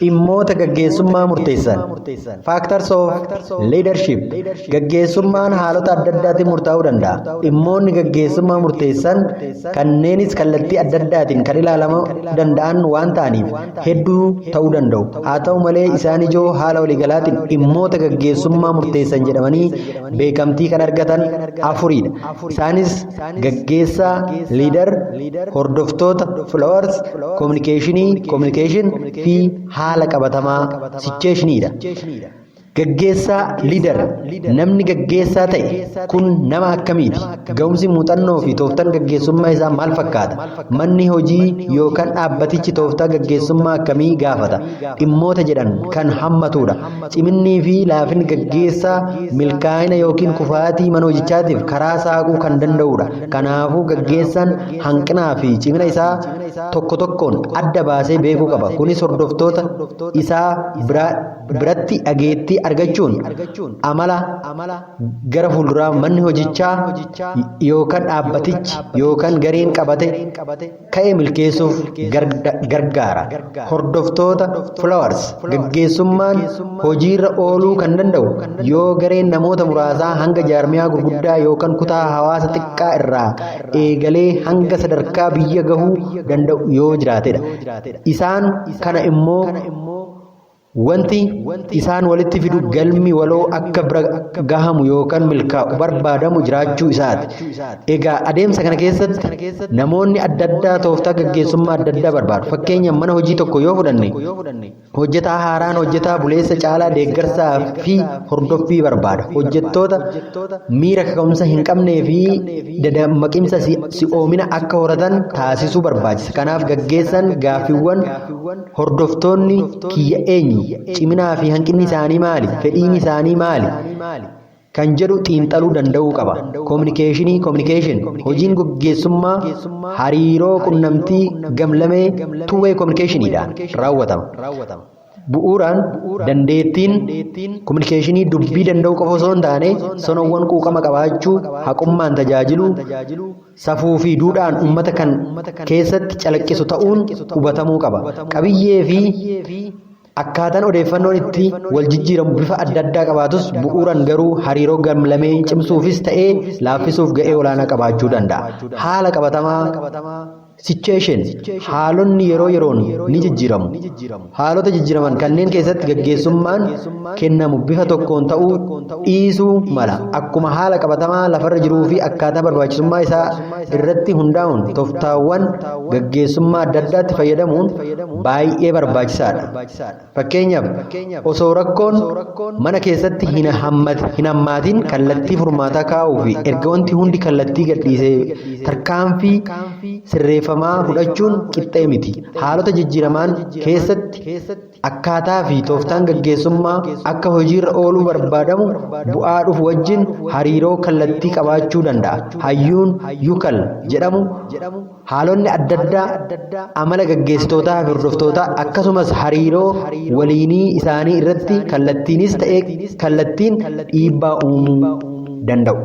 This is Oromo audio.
Dhimmoota gaggeessummaa murteessan. Factors of leadership. Gaggeessummaan haalota adda addaatiin murtaa'uu danda'a. Dhimmoonni gaggeessummaa murteessan kanneenis kallattii adda addaatiin kan ilaalamuu danda'an waan ta'aniif hedduu ta'uu danda'u. Haa ta'u malee, isaan ijoo haala waliigalaatiin dhimmoota gaggeessummaa murteessan jedhamanii beekamtii kan argatan afuridha. Isaanis gaggeessaa, leader, hordoftoota, followers, communicationii, communication fi haala qabatamaa, situationiidha. Gaggeessaa, leader. Namni gaggeessaa ta'e kun nama akkamiiti? Ga'umsi, muuxannoo fi tooftaan gaggeessummaa isaa maal fakkaata? Manni hojii yookaan dhaabbatichi tooftaa gaggeessummaa akkamii gaafata? Dhimmoota jedhan kan hammatudha. Ciminnii fi laafinni gaggeessaa milkaa'ina yookiin kufaatii mana hojichaatiif karaa saaquu kan danda'udha. Kanaafuu gaggeessaan hanqinaa fi cimina isaa tokko tokkoon adda baasee beekuu qaba. Kunis hordoftoota isaa biratti dhageettii argachuun amala gara fuulduraa manni hojichaa yookaan dhaabbatichi yookaan gareen qabate ka'e milkeessuuf gargaara. Hordoftoota, followers. Gaggeessummaan hojiirra ooluu kan danda'u yoo gareen namoota muraasaa hanga jaarmiyaa gurguddaa yookaan kutaa hawaasa xiqqaa irraa eegalee hanga sadarkaa biyya gahuu danda'u yoo jiraatedha. Isaan kana immoo wanti isaan walitti fidu galmi waloo akka bira gahamu yookaan milkaa'u barbaadamu jiraachuu isaati. Egaa adeemsa kana keessatti namoonni adda addaa tooftaa gaggeessummaa adda addaa barbaadu. Fakkeenyaaf, mana hojii tokko yoo fudhanne, hojjetaa haaraan hojjetaa buleessa caalaa deeggarsaa fi hordoffii barbaada. Hojjettoota miira kaka'umsa hin qabnee fi dadammaqinsa si'oomina akka horatan taasisuu barbaachisa. Kanaaf gaggeessan gaaffiiwwan "Hordoftoonni kiyya eenyu? Ciminaa fi hanqinni isaanii maali? Fedhiin isaanii maali?" kan jedhu xiinxaluu danda'uu qaba. Communicationii, communication. Hojiin gaggeessummaa hariiroo qunnamtii gamlamee, two-way communicationiidhaan raawwatama. Bu'uuraan dandeettiin communicationii dubbii danda'uu qofa osoo hin taane, sonowwan quuqama qabaachuu, haqummaan tajaajiluu, safuu fi duudhaan uummata kan keessatti calaqqisu ta'uun hubatamuu qaba. Qabiyyee fi akkaataan odeeffannoon itti wal jijjiiramu bifa adda addaa qabaatus, bu'uuraan garuu hariiroo gamlamee cimsuufis ta'ee laaffisuuf ga'ee olaanaa qabaachuu danda'a. Haala qabatamaa, situation. Haalonni yeroo yeroon ni jijjiiramu. Haalota jijjiiraman kanneen keessatti gaggeessummaan kennamu bifa tokkoon ta'uu dhiisuu mala. Akkuma haala qabatamaa lafarra jiruu fi akkaataa barbaachisummaa isaa irratti hundaa'uun tooftaawwan gaggeessummaa adda addaatti fayyadamuun baay'ee barbaachisaadha. Fakkeenyaaf, osoo rakkoon mana keessatti hin hammaatin kallattii furmaataa kaa'uu fi erga wanti hundi kallattii gadhiisee tarkaanfii sirreeffamaa fudhachuun qixxee miti. Haalota jijjiiraman keessatti akkaataa fi tooftaan gaggeessummaa akka hojiirra ooluu barbaadamu bu'aa dhufu wajjin hariiroo kallattii qabaachuu danda'a. Hayyuun Yukal jedhamu haalonni adda addaa amala gaggeessitootaa fi hordoftootaa akkasumas hariiroo waliinii isaanii irratti kallattiinis ta'ee kallattiin dhiibbaa uumuu danda'u.